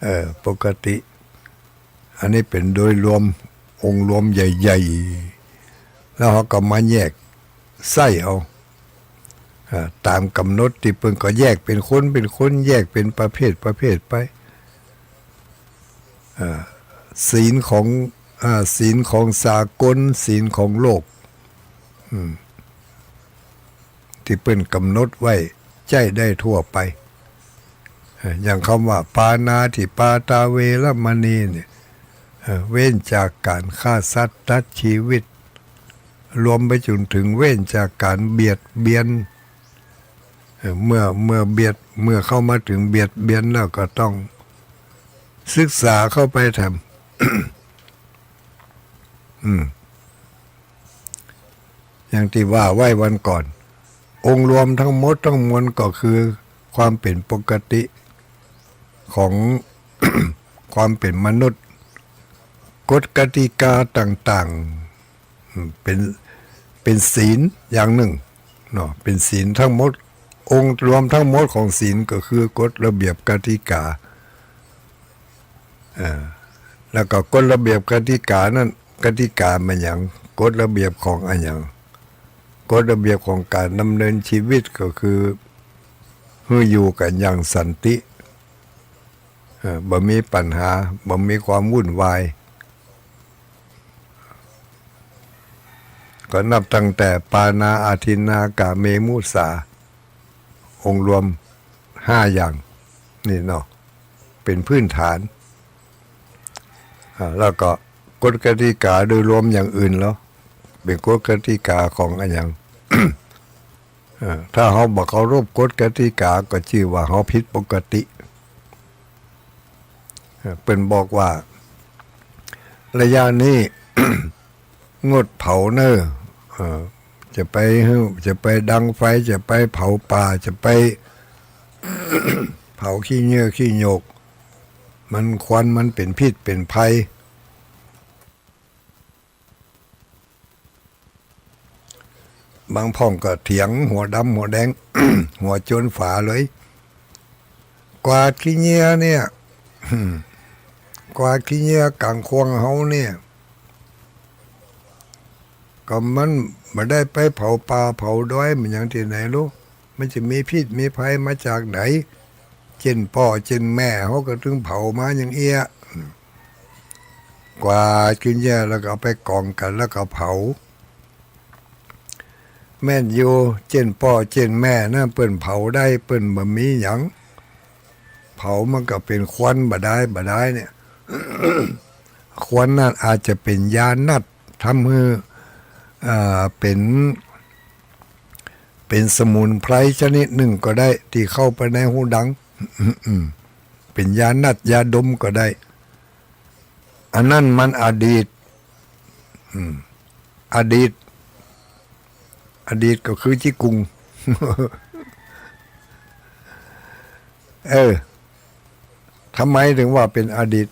เออ ปกติ อันนี้เป๋นโดยรวม องค์รวมใหญ่ๆ แล้วเฮาก็มาแยกใส้เอา เอ่อ ต๋ามก๋ำหนดตี้เปิ้นก็แยกเป๋นคนเป๋นคน แยกเป๋นประเภทประเภทไป เอ่อ ศีลของ อ่า ศีลของสากล ศีลของโลก อืม ตี้เปิ้นก๋ำหนดไว้ใจ๊ได้ทั่วไป เอ่อ อย่างกำว่า ปาณาติปาตาเวระมณีเนี่ย เอ่อ เว้นจากก๋านฆ่าสัตว์ตัดจีวิต รวมไปจ๋นเถิงเว้นจากก๋านเบียดเบียน เอ่อ เมื่อ เมื่อเบียด เมื่อเข้ามาเถิงเบียดเบียนแล้วก็ต้องศึกษาเข้าไปแถม อืม อย่างตี้ว่าไว้วันก่อน องค์รวมทั้งหมดทั้งมวลก็คือความเป๋นปกติของ ความเป๋นมนุษย์ กฎกติกาต่างๆ อืม เป๋น เป๋นศีลอย่างนึ่งเนาะ เป๋นศีลทั้งหมด องค์รวมทั้งหมดของศีลก็คือกฎระเบียบกติกา เอ่อ แล้วก็กฎระเบียบกติกานั้น กติกามันหยัง กฎระเบียบของอะหยัง กฎระเบียบของก๋านดำเนินจีวิตก็คือ หื้ออยู่กั๋นอย่างสันติ เอ่อ บ่มีปัญหา บ่มีความวุ่นวาย ก็นับตั้งแต่ปาณา อาทินนา กาเม มุสา องค์รวมห้าอย่างนี่เนาะ เป๋นพื้นฐาน อ่า แล้วก็กฎกติกาโดยรวมอย่างอื่นแล้ว เป๋นกฎกติกาของอะหยัง เอ่อ ถ้าเฮาบ่เคารพกฎกติกาก็จื้อว่าเฮาผิดปกติ เอ่อ เปิ้นบอกว่า ระยะนี้ งดเผาเน่อ เอ่อ จะไปหื้อ จะไปดังไฟ จะไปเผาป่า จะไป เผาขี้เยื่อขี้หยก มันควันมันเป๋นพิษเป๋นภัย บางพ่องก็เถียงหัวดำหัวแดง หัวจนฝาเลย กวาดขี้เยื่อเนี่ย กวาดขี้เยื่อก๋างข่วงเฮาเนี่ย ก็มันบ่ได้ไปเผาป่าเผาดอยเหมือนอย่างตี้ไหนลูก มันจะมีพิษมีภัยมาจากไหน เจ้นป้อเจ้นแม่เฮาก็ตึงเผามาอย่างเอี้ย กวาดขี้เยื่อแล้วก็เอาไปก๋องกั๋นแล้วก็เผา แม่นอยู่ เจ้นป้อเจ้นแม่นะ เปิ้นเผาได้ เปิ้นบ่มีหยัง เผามันก็เป๋นควันบ่ได้ บ่ได้เนี่ย ควันนั้นอาจจะเป๋นยานัด ทำหื้อ อ่า เป๋น เป๋นสมุนไพรชนิดนึ่งก็ได้ ตี้เข้าไปในฮูดัง เป๋นยานัดยาดมก็ได้ อันนั้นมันอดีต อืม อดีต อดีตก็คือจี้กุง เออ ทำไมถึงว่าเป๋นอดีต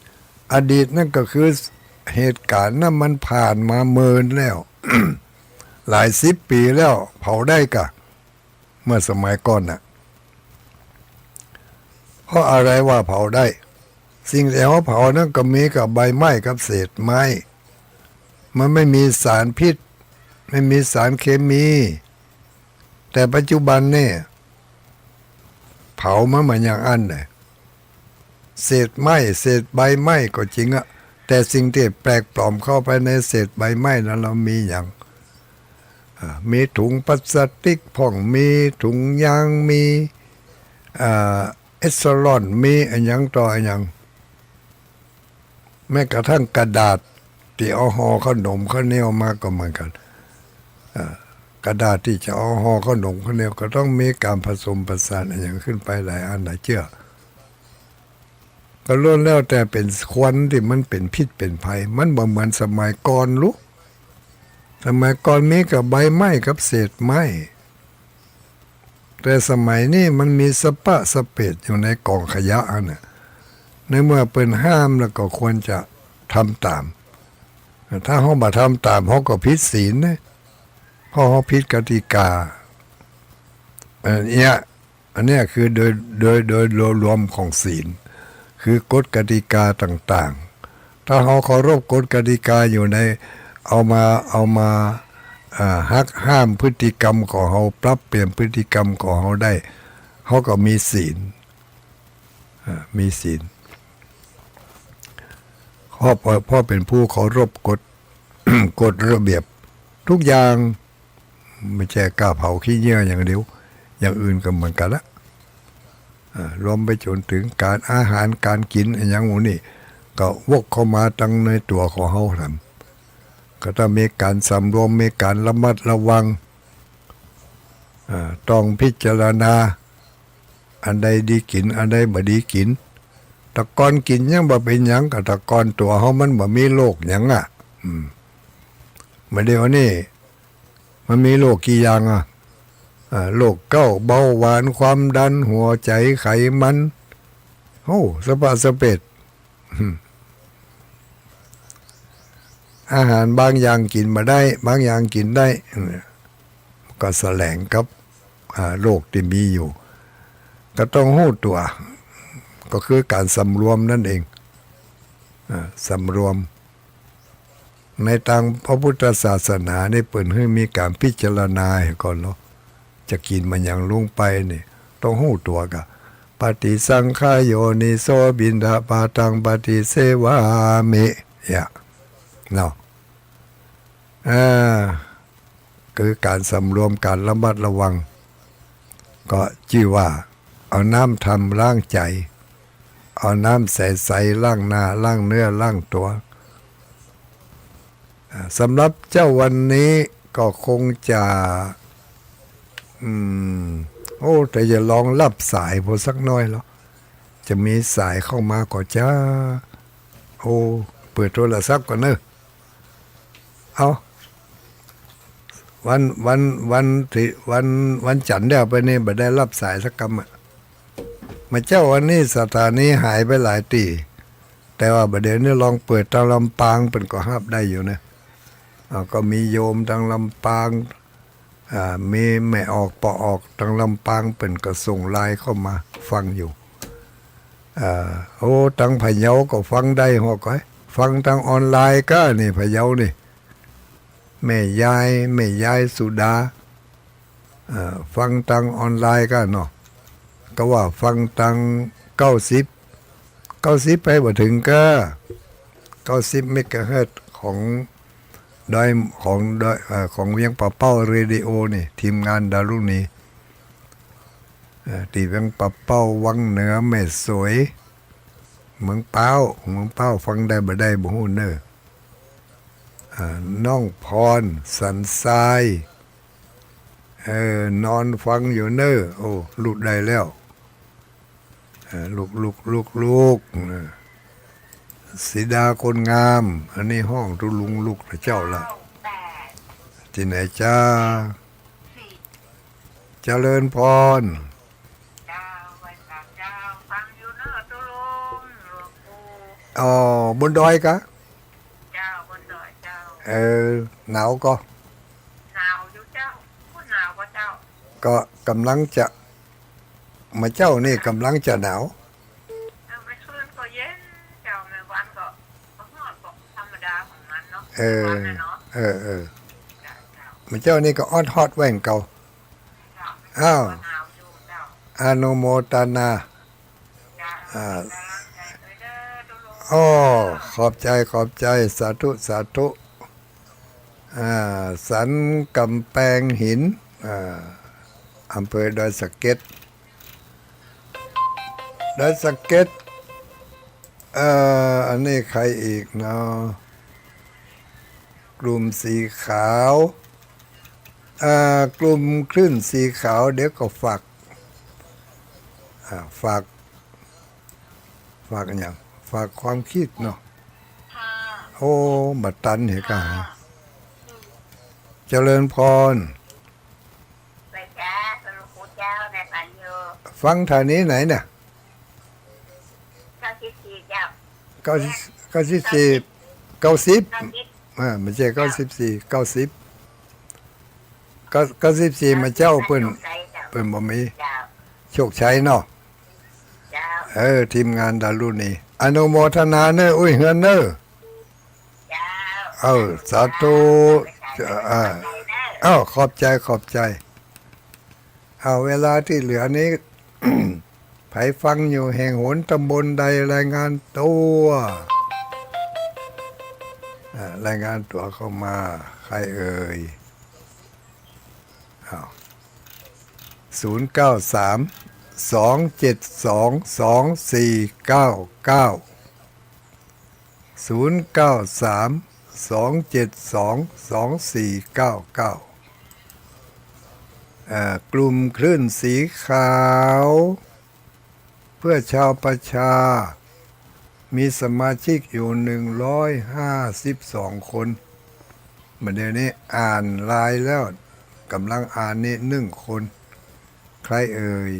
อดีตนั่นก็คือเหตุก๋ารณ์นั้นมันผ่านมาเมินแล้ว หลายสิบปี๋แล้ว เผาได้ก่ะ เมื่อสมัยก่อนน่ะ เพราะอะไรว่าเผาได้ สิ่งตี้เฮาเผานั้นก็มีกับใบไม้กับเศษไม้ มันไม่มีสารพิษ ไม่มีสารเคมี แต่ปัจจุบันเนี่ย เผามันเหมือนอย่างอั้นเลย เศษไม้ เศษใบไม้ก็จริงอะ แต่สิ่งตี้แปลกปลอมเข้าไปในเศษใบไม้นั้น เฮามีหยัง อ่า มีถุงพลาสติกพ่อง มีถุงยาง มี อ่า เอสเซอรอน มีอะหยังต่ออะหยัง แม้กระทั่งกระดาษตี้เอาห่อเข้าหนมข้าวเหนียวมาก็เหมือนกั๋น อ่า กระดาษตี้จะเอาห่อเข้าหนมข้าวเหนียวก็ต้องมีก๋านผสมประสานอะหยังขึ้นไปหลายอันหลายเจื้อ ก็ล้วนแล้วแต่เป๋นควันตี้มันเป๋นพิษเป๋นภัย มันบ่เหมือนสมัยก่อนลูก สมัยก่อนมีก้าใบไม้กับเศษไม้ แต่สมัยนี้มันมีสะปะสะเปดอยู่ในก๋องขยะอั้นน่ะ ในเมื่อเปิ้นห้ามแล้วก็ควรจะทำต๋าม ถ้าเฮาบ่ทำต๋าม เฮาก็ผิดศีลนะ เพราะเฮาผิดกติกา อันเนี้ย อันเนี้ยคือโดย โดย โดยรวมของศีล คือกฎกติกาต่างๆ ถ้าเฮาเคารพกฎกติกาอยู่ใน เอามา เอามา อ่า หักห้ามพฤติกรรมของเฮา ปรับเปลี่ยนพฤติกรรมของเฮาได้ เฮาก็มีศีล อ่า มีศีล เพราะ เพราะเป๋นผู้เคารพกฎ กฎระเบียบทุกอย่าง บ่ใจ้ก้าเผาขี้เยื่ออย่างเดียว อย่างอื่นก็เหมือนกั๋นละ อ่า รวมไปจ๋นเถิงก๋านอาหารก๋านกิ๋นอะหยังหมู่นี้ ก็วกเข้ามาตังในตั๋วของเฮาหั้น ก็ต้องมีก๋านสำรวม มีก๋านระมัดระวัง อ่า ต้องพิจารณา อันใดดีกิ๋น อันใดบ่ดีกิ๋น แต่ก่อนกิ๋นยังบ่เป๋นหยัง ก็แต่ก่อนตั๋วเฮามันบ่มีโรคหยังอะ อืม บ่าเดี่ยวนี้ มันมีโรคกี่อย่างอะ อ่า โรคเก๊า เบาหวาน ความดัน หัวใจ๋ ไขมัน โอ้ สะปะสะเปด อาหารบางอย่างกิ๋นบ่ได้ บางอย่างกิ๋นได้ ก็แสลงกับ อ่า โรคตี้มีอยู่ ก็ต้องฮู้ตั๋ว ก็คือก๋านสำรวมนั่นเอง อ่า สำรวม ในตางพระพุทธศาสนานี่เปิ้นหื้อมีก๋านพิจารณาก่อนเนาะ จะกิ๋นมันหยังลงไปนี่ ต้องฮู้ตั๋วก่า ปฏิสังขายโยนิโส บิณฑปาตังปฏิเสวามิ เนี่ย เนาะ อ่า คือก๋านสำรวม ก๋านระมัดระวัง ก็จื้อว่าเอาน้ำธรรมล้างใจ๋ เอาน้ำใสๆ ล้างหน้า ล้างเนื้อ ล้างตั๋ว อ่า สำหรับเจ๊าวันนี้ก็คงจะ อืม โอ้ แต่จะลองฮับสายพอสักหน้อยเนาะ จะมีสายเข้ามาก่อจ๊ะ โอ้ เปิดโทรศัพท์ก่อนเนอะ เอา วัน วัน วันตี้ วัน วันจั๋นทร์แล้วไปนี่บ่ได้ฮับสายสักกำอะ มาเจ๊าวันนี้สถานีหายไปหลายตี้ แต่ว่าบ่าเดี่ยวนี้ลองเปิดตางลำปางเปิ้นก็ฮับได้อยู่นะ อ่า ก็มีโยมตางลำปาง อ่า มีแม่ออกป้อออกตางลำปางเปิ้นก็ส่งไลน์เข้ามาฟังอยู่ อ่า โอ้ ตางพะเยาก็ฟังได้ฮอกก้อย ฟังตางออนไลน์ก้านี่พะเยานี่ แม่ยาย แม่ยายสุดา อ่า ฟังตางออนไลน์ก้าเนาะ ก็ว่าฟังตางเก้าสิบ เก้าสิบไปบ่เถิงก้า เก้าสิบเมกะเฮิรตซ์ของดอย ของดอย เอ่อ ของเวียงป่าเป้าเรดิโอนี่ ทีมงานดารุณี เอ่อ ตี้เวียงป่าเป้า วังเหนือ แม่สวย เมืองพร้าว เมืองพร้าวฟังได้บ่ได้บ่ฮู้เน่อ อ่า น้องพร สันทราย เออ นอนฟังอยู่เน่อ โอ้ ลุกได้แล้ว เออ ลุก ลุก ลุก ลุก เออ สีดาคนงาม อันนี้ฮ้องตุ๊ลุงลุกนะเจ้าละ ตี้ไหนจ๊ะ เจริญพร เจ้า ไหว้พระเจ้า ฟังอยู่เน่อตุ๊ลุง หลวงปู่ อ๋อ บนดอยกะ เจ้า บนดอยเจ้า เออ หนาวก่อ หนาวอยู่เจ้า โอ้ หนาวก่อเจ้า ก็ก่ำลังจะ มาเจ๊านี่ก่ำลังจะหนาว เออ เมื่อคืนก็เย็นเจ้า เมื่อวานก็ ก็ฮ้อนก็ธรรมดาของมันเนาะ เออ เมื่อวานน่ะเนาะ เออ เออ เจ้า เจ้า มื้อเจ๊านี่ก็ออดฮอดแหว่งเก่า อ้าว อนุโมทนา อ่า อ้อ ขอบใจ๋ ขอบใจ๋ สาธุ สาธุ อ่า สันกำแปงหิน อ่า อำเภอดอยสะเก็ด ดอยสะเก็ด เอ่อ อันนี้ใครอีกเนาะ กลุ่มสีขาว เอ่อ กลุ่มคลื่นสีขาว เดี๋ยวก็ฝาก อ่า ฝาก ฝากอะหยัง ฝากความกึ๊ดเนาะ โอ้ บ่ตันเหกา เจริญพร ฟังสถานีไหนเนี่ย เก้าสิบสี่ เก้าสิบ เก้าสิบสี่ เก้าสิบ อ่า บ่ใจ้ เก้าสิบสี่ เก้าสิบ เก้า เก้าสิบสี่ มาเจ้าเปิ้น เปิ้นบ่มี โชคชัยเนาะ เออ ทีมงานดารุณี อนุโมทนาเน้อ อุ้ยเฮือนเน้อ เออ สาธุ อ่า เอ้า ขอบใจ๋ ขอบใจ๋ เอา เวลาตี้เหลือนี้ ใผฟังอยู่แห่งหนตำบลใด รายงานตั๋ว อ่า รายงานตั๋วเข้ามา ใครเอ่ย อ้าว ศูนย์เก้าสาม สองเจ็ดสอง สองสี่เก้าเก้า ศูนย์เก้าสาม สองเจ็ดสอง สองสี่เก้าเก้า อ่า กลุ่มคลื่นสีขาว เพื่อชาวประชา มีสมาชิกอยู่ หนึ่งร้อยห้าสิบสอง คน บ่าเดี่ยวนี้อ่านลายแล้ว ก่ำลังอ่านนี่ หนึ่ง คน ใครเอ่ย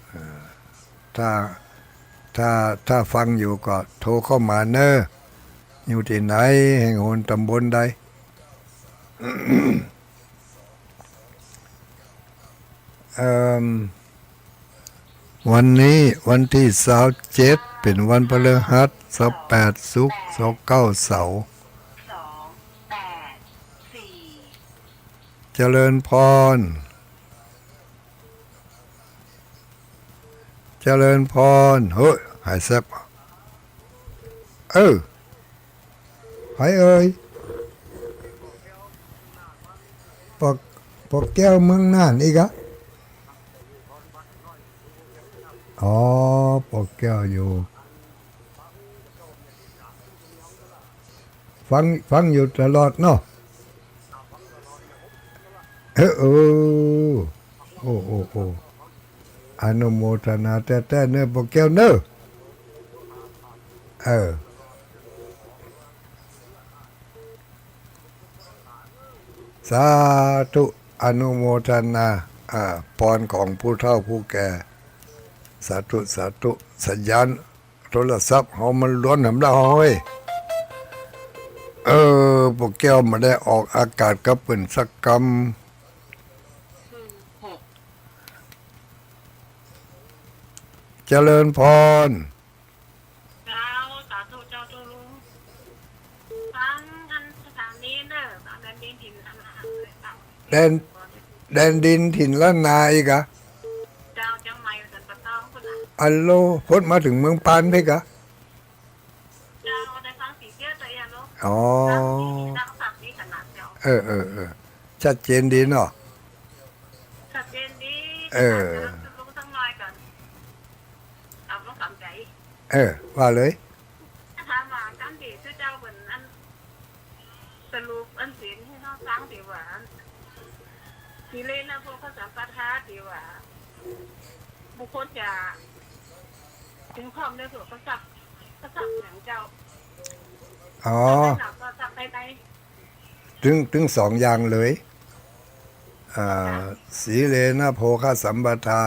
เอ่อ ถ้า ถ้า ถ้าฟังอยู่ก็โทรเข้ามาเน้อ อยู่ตี้ไหน แห่งหนตำบลใด เอิ่ม วันนี้วันตี้ซาวเจ็ด เป๋นวันพฤหัส ซาวแปด ศุกร์ ซาวเก้า เสาร์ เจริญพร เจริญพร เฮ้ย หายแซบ เออ ใผเอ่ย ปอ ปอแก้วเมืองน่านอีกอะ อ๋อ ปอแก้วอยู่ ฟัง ฟังอยู่ตลอดเนาะ เออ เออ โอ้ โอ้ โอ้ อนุโมทนาแต๊ๆ เน้อ ปอแก้วเน้อ เออ สาธุ อนุโมทนา อ่า ปอนของผู้เฒ่าผู้แก่ สาธุ สาธุ สัญญาณโทรศัพท์เฮามันล้วนหำละเฮ้ย เออ ปอแก้วบ่ได้ออกอากาศกับเปิ้นสักกำ เจริญพร เจ้า สาธุเจ้า เจ้าลุง ฟังอันสถานีเน้อ ฟังแดนดินถิ่นล้านนา แดน แดนดินถิ่นล้านนาอีกอะ เจ้า เจียงใหม่สันป่าตองพุ้นน่ะ อัลโหล ฮอดมาเถิงเมืองปานเป๊กอะ เจ้า ได้ฟังสีเสียงตัวเองเนาะ อ๋อ ฟังสีดังสักนิดขนาดเจ้า เออ เออ เออ ชัดเจนดีเนาะ ชัดเจนดี เออ ถามเจ้าลุงสักหน่อยก่อน เอาลงสามใจ เออ ว่าเลย ถามว่าการตี้เจ้าเปิ้นอันสรุปอันศีลหื้อเฮาฟังตี้ว่า อัน สีเลนะโภคสัมปทาตี้ว่า บุคคลจะถึงพร้อมในส่วนกษัตริย์ กษัตริย์อย่างเจ้า อ๋อ กษัตริย์ภายนอก กษัตริย์ภายใน ตึง ตึงสองอย่างเลย อ่า สีเลนะโภคสัมปทา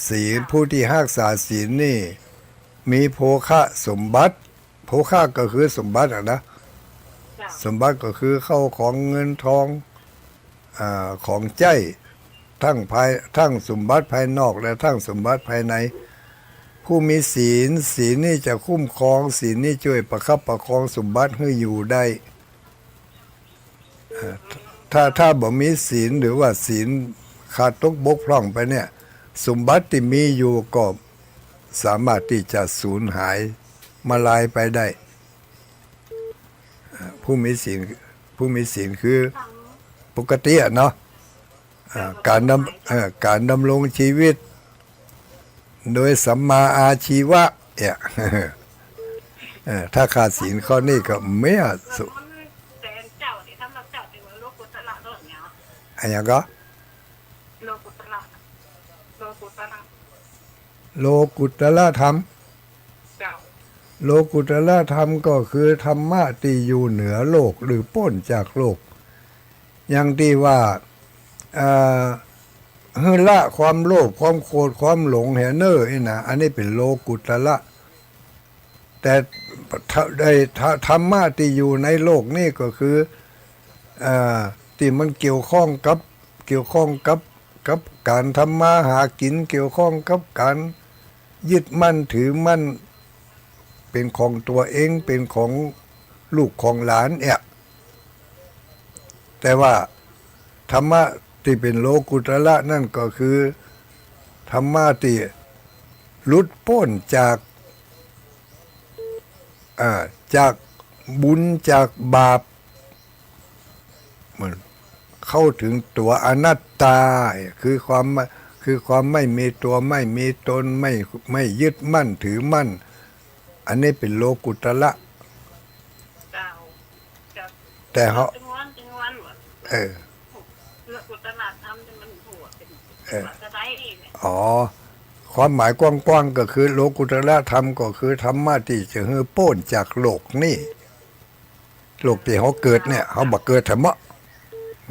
ศีล ผู้ตี้ฮักษาศีลนี่ มีโภคสมบัติ โภคก็คือสมบัติอะนะ เจ้า สมบัติก็คือเข้าของเงินทอง อ่า ของใจ๊ ทั้งภาย ทั้งสมบัติภายนอกและทั้งสมบัติภายใน ผู้มีศีล ศีลนี่จะคุ้มครอง ศีลนี่จ้วยประคับประคองสมบัติหื้ออยู่ได้ เอ่อ ถ้า ถ้าบ่มีศีลหรือว่าศีลขาดตกบกพร่องไปเนี่ย สมบัติตี้มีอยู่ก็สามารถตี้จะสูญหายมาลายไปได้ เอ่อ ผู้มีศีล ผู้มีศีลคือปกติอะเนาะ อ่า ก๋านดำ เอ่อ ก๋านดำรงชีวิต โดยสัมมาอาชีวะเนี่ย เอ่อ ถ้าขาดศีลข้อนี้ก็เมี้ยสุ อะหยังก็ โลกุตตรธรรม โลกุตตรธรรมก็คือธรรมะตี้อยู่เหนือโลกหรือป๊นจากโลก อย่างตี้ว่า เอ่อ หื้อละความโลภ ความโกรธ ความหลงเหียเน่อนี่นะ อันนี้เป๋นโลกุตตระ แต่ถ้า ได้ ธ- ธรรมะตี้อยู่ในโลกนี้ก็คือ เอ่อ ตี้มันเกี่ยวข้องกับ เกี่ยวข้องกับ กับก๋านทำมาหากิ๋น เกี่ยวข้องกับก๋านยึดมั่นถือมั่น เป๋นของตั๋วเอง เป๋นของลูกของหลานเนี่ย แต่ว่าธรรมะตี้เป๋นโลกุตตระนั้นก็คือ ธรรมะตี้หลุดป๊นจาก อ่า จากบุญจากบาป มันเข้าเถิงตั๋วอนัตตา คือความไม่ คือความไม่มีตั๋ว ไม่มีตน ไม่ ไม่ยึดมั่นถือมั่น อันนี้เป๋นโลกุตตระ เจ้า เจ้า แต่เฮา เออ เออ อ๋อ ความหมายกว้างๆ ก็คือโลกุตตระธรรมก็คือธรรมะตี้จะหื้อป๊นจากโลกนี้ โลกตี้เฮาเกิดเนี่ย เฮาบ่เกิดแถมเนาะ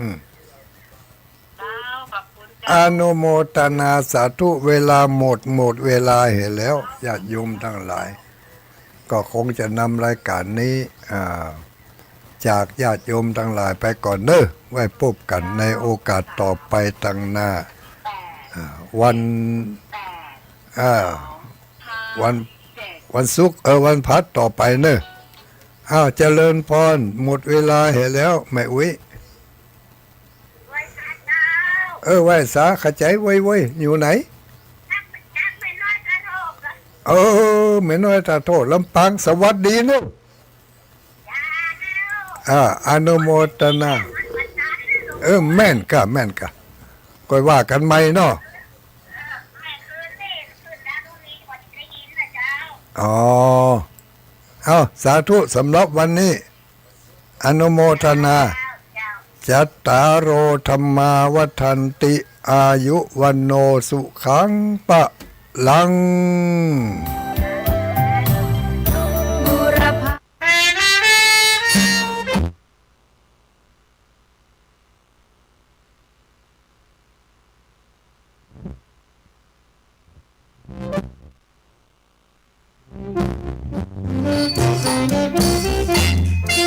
อืม อนุโมทนาสาธุ เวลาหมด หมดเวลาเหียแล้ว ญาติโยมตังหลาย ก็คงจะนำรายก๋านนี้ อ่า จากญาติโยมตังหลายไปก่อนเน่อ ไว้พบกั๋นในโอกาสต่อไปตังหน้า อ่า วัน อ่า วัน วันศุกร์ เออ วันพฤหัสต่อไปเน่อ อ้าว เจริญพร หมดเวลาเหียแล้ว แม่อุ๊ย เออ ไหว้สา เข้าใจ๋ เว้ย เว้ย อยู่ไหน เออ แม่น้อยตาโท ลำปาง สวัสดีเน่อ อ่า อนุโมทนา เออ แม่นก่ะ แม่นก่ะ ก้อยว่ากั๋นใหม่เนาะ อ๋อ เอ้า สาธุ สำหรับวันนี้ อนุโมทนา จัตตาโร ธัมมา วัฑฒันติ อายุ วัณโณ สุขัง พะลัง